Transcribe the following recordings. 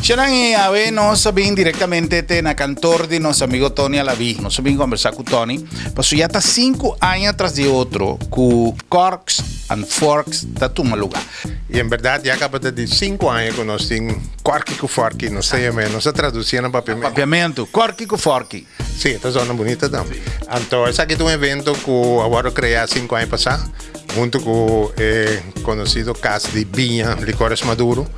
Shenan y awe nos a bin directamente te na kantoor di nos amigo Tony Alaví. Nos a bin conversa cu Tony, paso ya ta 5 aña tras di otro cu Corks and Forks ta tuma lugar. Y en berdad ya caba ta di 5 aña cu nos tin Corky cu Forky, nos ta yama, nos a traduci na papiamento. Papiamento, Corky cu Forky. Sí, ta zona bunita tambe. Anto esaki ta un evento cu a wordo crea 5 aña pasa. Hunto ku e konosido kas di biña Licores Maduro.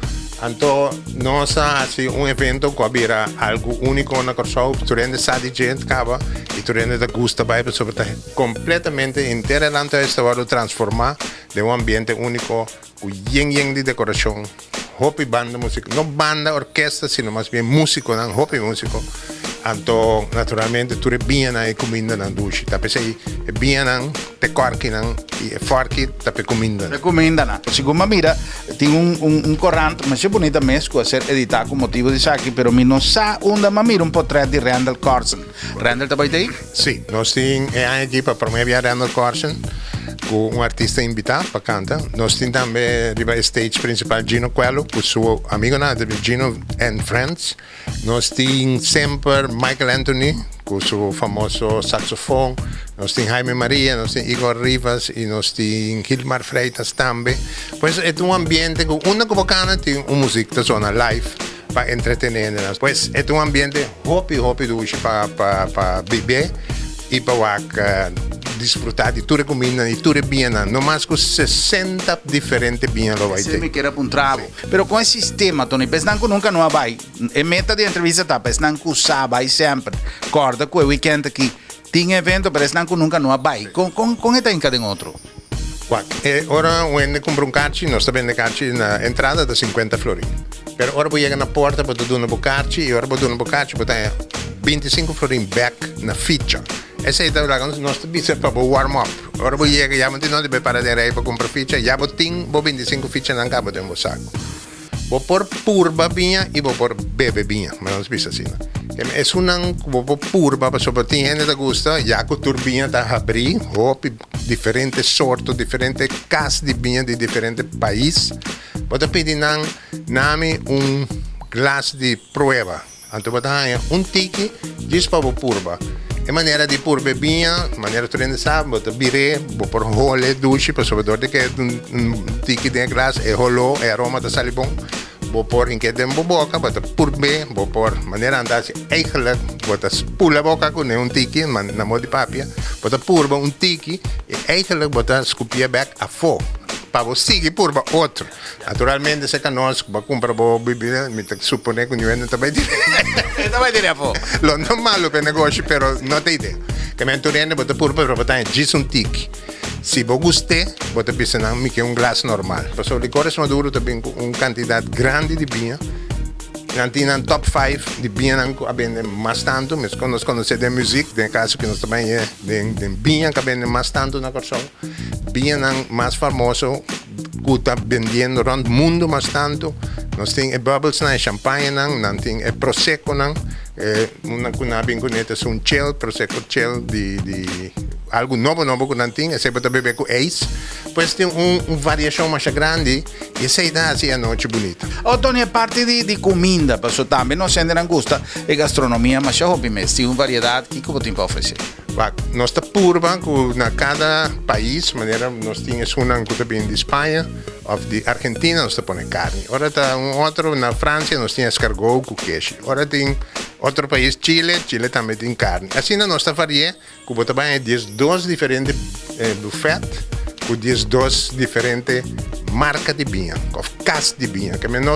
Anto nos a hasi un evento ku a bira algu úniko na Kòrsou. Tur hende sa di dje kaba i tur hende ta gusta bai pasobra ta kompletamente henter e lantuis ta wòrdu transformá den un ambiente úniko ku yen yen di dekorashon, hopi banda musik, no banda orkesta sino mas bien musikonan, hopi musiko. Anto naturalmente tur e biñanan e kumindanan dushi. Ta p'esei e biñanan te kòrkinan i e fòrki ta p'e kumindanan. P'e kumindanan. Segun mi a mira tin un un un korant masha bunita mes ku a ser editá ku motibu di esaki pero mi no sa unda mi a mira un potrèt di Randall Corsen. Randall ta bai ta ei? Sí, nos tin e aña aki pa promé bia Randall Corsen ku un artista invitá pa kanta. Nos tin tambe riba e stage principal Gino Coelho ku su amigonan, Gino and Friends. Nos tin semper Michael Anthony ku su famoso saxofon. Nos tin Jaime Maria, nos tin Igor Rivas i nos tin Gilmar Freitas tambe. Pues e ta un ambiente ku unda ku bo kana tin un muzik ta sona live pa entretené hendenan. Pues e ta un ambiente hopi hopi dushi pa pa pa bibé i pa wak disfrutá di tur e kumindanan i tur e biñanan. No mas ku 60 diferente biña lo bai Esei tin. mi kier a puntra bo. Pero kon e sistema, Tony? Pa esnan ku nunka no a bai, e meta di e entrevista ta pa esnan ku sa bai semper. Kòrda ku e wikènt aki tin evento, pero esnan ku nunka no a bai, kon kon kon e ta hinka den otro? Wak, e ora un hende kumpra un karchi, nos ta bende karchi na entrada ta 50 florin. Pero ora bo yega na porta bo ta duna bo karchi i ora bo duna bo karchi bo ta haña 25 florin bèk na ficha. Esei ta laga nos ta bisa pa bo warm up. Ora bo yega ya bo tin no di bai para den rei pa kumpra ficha, ya bo tin bo 25 fichanan kaba den bo saku. Bo por purba biña i bo por bebe biña, ma nos bisa asina. Esunnan ku bo por purba pasobra tin hende ta gusta, ya ku tur biña ta habrí, hopi diferente sorto, diferente kas di biña di diferente pais, bo ta pidi nan nami un glas di prueba. Anto bo ta haña un tiki djis pa bo purba. E manera di purba e biña, manera tur hende sa, bo ta bir'é, bo por hole dushi pasobra dor di ke un tiki den e glas e holó, e aroma ta sali bon. Bo por hink'é den bo boka, bo ta purb'é, bo por manera nan ta hasi eigenlijk bo ta spula boka kuné un tiki, na modo di papia, bo ta purba un tiki i eigenlijk bo ta skupié bèk afó pa bo sigui purba otro. Naturalmente se ka nos ku bo a kumpra bo bibida, mi ta supone ku niun hende ta bai tira. E ta bai tira afó. Lo no malu pa e negoshi, pero no ta idea. Ke men tur hende bo ta purba pero bo ta haña djis un tiki. Si bo gust'é, bo ta bisa nan mi ke un glas normal. Pasobra licores maduro ta bin ku un kantidat grandi di biña. Nan tin nan top five di biñanan ku a bende mas tantu. Meskos nos konosé den muzik, den e kaso ku nos ta bai haña den biña ku a bende mas tantu na Kòrsou. Biñanan mas famoso ku ta bendiendo rònt mundu mas tantu. Nos tin e bubblesnan, e champañenan, nan tin e prosecconan. E una ku nan a bin kuné ta un chill, prosecco chill di di algu nobo nobo ku nan tin. Esei bo ta bebe ku ijs. Pues tin un un variashon masha grandi i esei ta hasi e anochi bunita. Oh Tony, e parti di di kuminda, pasobra tambe nos hendenan gusta e gastronomia masha hopi mes. Tin un variedat, kiko bo tin pa ofresé? Wak, nos ta purba ku na kada pais, manera nos tin esunnan ku ta bini di Spaña òf di Argentina, nos ta pone karni. Ora ta un otro na Fransia nos tin escargot ku keshi. Ora tin otro pais, Chile, Chile tambe tin karni. Asina nos ta vari'é ku bo ta bai haña 12 diferente bufèt ku 12 diferente marka di biña òf kas di biña. Ke men no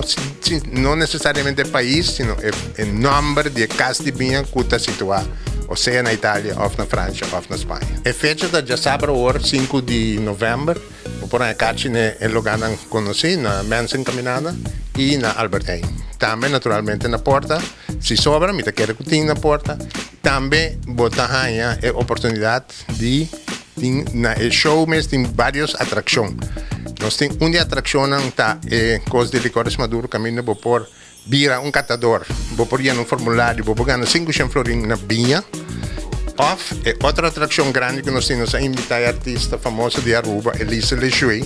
no nesesariamente e pais, sino e nòmber di e kas di biña ku ta situá o sea na Italia òf na Fransha òf na Spaña. E fecha ta djasabra awor, 5 di novèmber. Bo por haña karchi na e lugánan konosí, na Mensen Caminada i na Albert Heijn. Tambe naturalmente na porta, si sobra, mi ta kere ku tin na porta. Tambe bo ta haña e oportunidat di tin na e show mes tin varios atrakshon. Nos tin un di e atrakshonnan ta e kos di Licores Maduro kaminda bo por Bira un katador, bo por yena un formulario, bo por gana 500 florin na biña. Of e otro atraccion grandi cu nos tin, nos a invita e artista famoso di Aruba, Elisa Lejuey.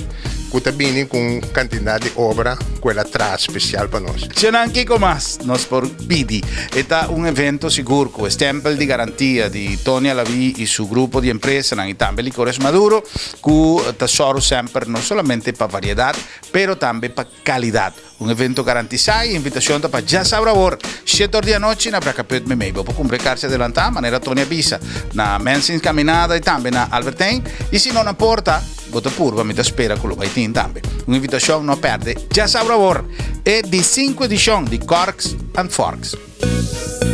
ku ta bini ku un kantidat di obra ku el a traha spesial pa nos. Shenan kiko mas nos por pidi? E ta un evento sigur ku e stempel di garantia di Tony Alaví i su grupo di empresanan i tambe Licores Maduro ku ta sòru semper no solamente pa variedat pero tambe pa kalidat. Un evento garantisá i invitashon ta pa djasabra awor, shete or di anochi na Brakkeput Meimei. Bo por kumpra e karchi adelantá, manera Tony a bisa, na Mensing's Caminada i tambe na Albert Heijn. I si no na porta, bo ta purba, mi ta spera ku lo bai tin tambe. Un invitashon no pèrdè djasabra awor, e di sinku edishon di Corks and Forks.